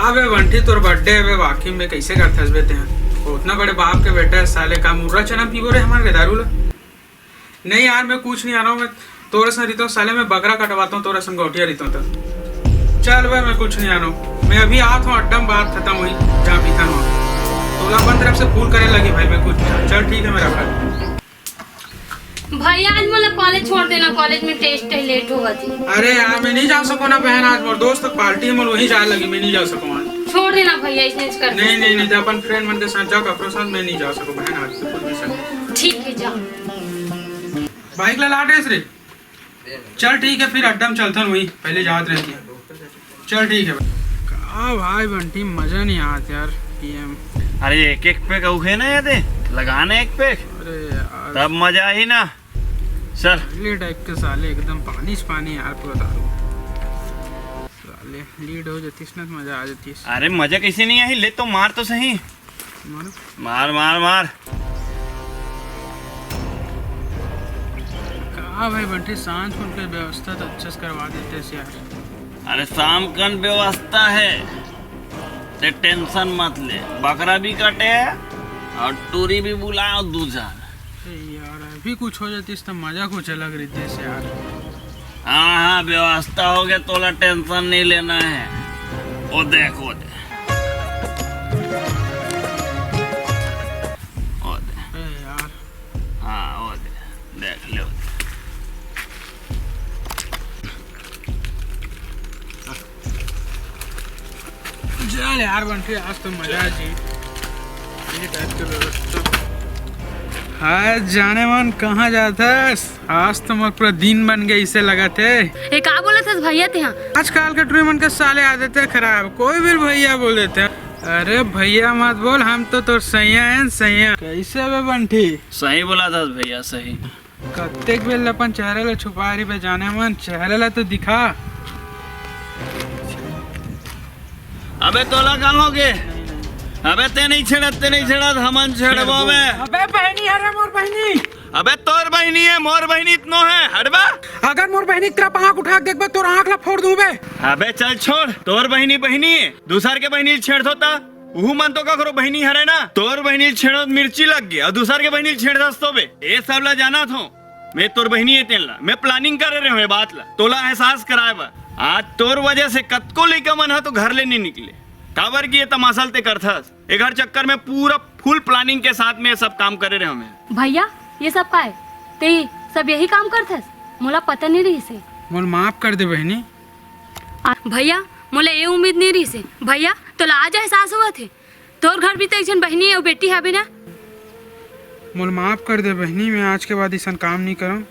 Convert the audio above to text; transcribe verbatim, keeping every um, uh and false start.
अबे बंटी, तोर बर्थडे हे बे, वाकई में कइसे करथस बे तें? ओतना बड़े बाप के बेटा हे साले, का मुर्रा चना पीबो रे हमन के दारू ला? नहीं यार, मैं कुछ नहीं जानव, मैं तोरे सन रहितंव साले, मैं बकरा कटवातंव, तोरे सन गौटिया रहितंव त। चल बे, मैं कुछ नहीं जानव, मैं अभी आत हंव, अड्डा म बात खतम होही, जहां पीथन वहां। तोला अपन तरफ से फूल करे लगही भाई, मैं कुछ नहीं जानव। चल ठीक हे, मैं रखत हंव। भैया, आज मोला कॉलेज छोड़ देना, कॉलेज में टेस्ट हे, लेट होवत हे। अरे यार, मैं नहीं जा सकंव ना बहन, आज मोर दोस्त के पार्टी हे, मोला वहीं जाए लगही, मैं नहीं जा सकंव आज। छोड़ देना भैया, इसने कर नहीं, नहीं, नहीं, तो अपन फ्रेंड मन के साथ जा, ककरो साथ, मैं नहीं जा सकंव बहन, आज तो कुछ भी संग। ठीक हे, जा। बाइक ला लात रहिस रे। चल ठीक हे, फिर अड्डा म चलथन, वही पहले जात रहिस। चल ठीक हे भाई। का भाई बंटी, मजा नहीं आत यार, पीए म। अरे एक एक पैक अउ हे ना ये दे, लगा ना एक पैक। अरे यार। तब मजा आही ना। चल। अगले टाइप के साले एकदम पानी से पानी यार, पूरा दारू। साले लीड हो जातीस ना, मजा आ जातीस। अरे मजा कइसे नहीं आही, ले तो मार तो सही। मारो। मार, मार, मार। का भाई बंटी, सांझ कुन के व्यवस्था तो अच्छा से करवा देतेस यार। अरे, शाम कन व्यवस्था हे, तें टेंशन मत ले। बकरा भी कटे हे अउ टूरी भी बुलाव दू झन। अरे यार, अभी कुछ हो जातीस त मजा कुछ अलग रहितेस यार। हाँ, हाँ, व्यवस्था होगे, तोला टेंशन नहीं लेना हे। ओ देख, ओ देख। ओ देख। अरे यार। हाँ, ओ देख। देख ले, ओ देख। चल यार बंटी, आज तो मजा आ जी। ये टाइप के व्यवस्था। हाय जाने मन, कहाँ जाथस? आज तो मोर पूरा दिन बन गे, अइसे लगत हे। ए, का बोलत हस भैया तेहा? आजकल के टूरी मन के साले आदत हे खराब, कोई भी भैया बोल देथे। अरे भैया मत बोल, हम तो तोर सैया हन, सैया। कइसे बे बंटी? सही बोलत हस भैया, सही। कतेक बेर ले अपन चेहरा ला छुपा रही बे जाने मन, चेहरा ला तो दिखा। अबे तोला का होगे? अबे तें नहीं छेड़त, तें नहीं छेड़त, हमन छेड़बो बे। अबे बहिनी हरे मोर बहिनी। अबे तोर बहिनी हे, मोर बहिनी त नो हे, हट बे। अगर मोर बहिनी के तरफ आंख उठा के देखबे, तोर आंख ला फोड़ दूं बे। अबे चल छोड़, तोर बहिनी बहिनी हे, दूसर के बहिनी ल छेड़थो त? उहू मन तो ककरो बहिनी हरे ना। तोर बहिनी ल छेड़ो त मिर्ची लग गे, अउ दूसर के बहिनी ल छेड़थस तो बे। ए सब ला जानत हंव, मैं तोर बहिनी हे तेन ला, मैं planning करे रहे हंव ये बात ला, तोला एहसास कराए बर। आज तोर वजह से कतको लइका मन ह तो घर ले नहीं निकले, काबर कि ये तमाशा ल तें करथस। एकर चक्कर में पूरा full planning के साथ में ये सब काम करे रहे हंव मैं। भैया, ये सब का हे? तें सब यही काम करथस? मोला पता नहीं रहिस हे। मोला माफ कर दे बहिनी। आ, भैया, मोला ये उम्मीद नहीं रहिस हे। भैया, तोला आज एहसास होवत हे? तोर घर भी तो एक झन बहिनी अउ बेटी हावे ना? मोला माफ कर दे बहिनी, मैं आज के बाद अइसन काम नहीं करंव।